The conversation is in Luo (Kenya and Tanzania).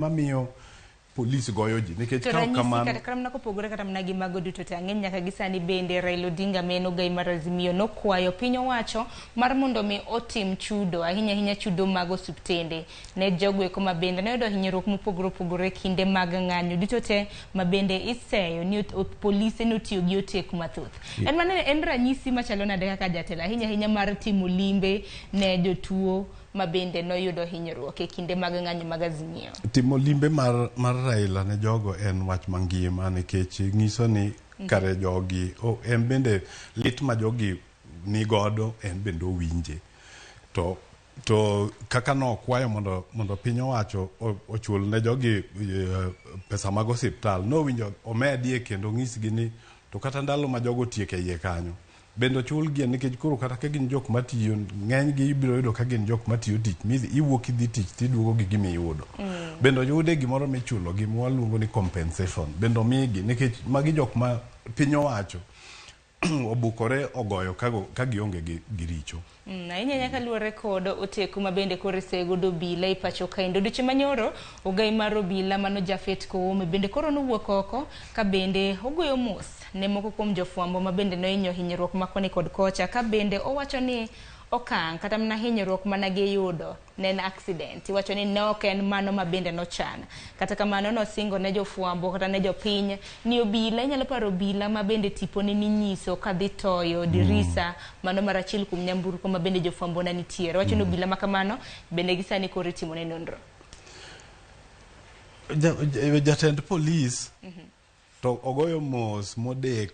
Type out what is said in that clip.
Mamiyo polis goyo ji nikech To ka ok ranyisi kamano kata kata mana kopogore kata mana gi mago duto te ang'eny nyaka gi sani bende Raila Odinga ma en ogai mar Azimio nokwayo piny owacho mar mondo mi otim chudo ahinya ahinya chudo mag osuptende ne jogo eko ma bende noyudo hinyruok mopogore opogore e kinde mag ng'anyo duto te ma bende iseyo ni polise notiyo gi oteku mathoth. En mana en ranyisi machalo nade kaka jatelo ahinya ahinya mar timo limbe ne jotuo ma bende noyudo hinyruok e kinde mag ng'anyo mag Azimio. Timo limbe mar, mar Raila ne jogo en wach mangima nikech nyiso ni kare jogi o, en bende lit ma jogi nigodo en bende owinje. To to kaka nokwayo mondo mondo piny owacho ochul ne jogi pesa mag osiptal nowinjo omedie kendo onyisgi ni to kata ndalo ma jogo otieko e iye kanyo bende ochulgie nikech koro kata ka gin jok matiyo ng'enygi ibiro yudo ka gin jok matiyo tich midhi iwuok idhi tich tiduogo gi gima iyudo bende oyude gimoro michulo gi mwaluongo ni compensation bende omigi nikech magi jok ma piny owacho obukore ogoyo ka gionge gi richo. Ahinya ahinya kaluwore kod oteku ma bende koro isegodo obila e pacho kaendi. Odiochieng' manyoro, ogai mar obila mano Japhet Koome bende koro nowuok oko ka bende ogoyo mos ne moko kuom jofwambo ma bende nohinyo hinyruok ma koni kod kocha ka bende owacho ni okang' kata mana hinyruok mana giyudo ne en accident. Iwacho ni ne ok en mano ma bende nochan. Kata kamano nosingo ne jofwambo kata ne jopiny ni obila, inyalo paro obila ma bende tipone ninyiso kadhi toyo dirisa mano mar achiel kuom nyamburko ma bende jofwambo ne nitiere. Wacho ni obila ma kamano bende gi sani koro itimone nonro. Jatend polis to ogoyo mos modeko.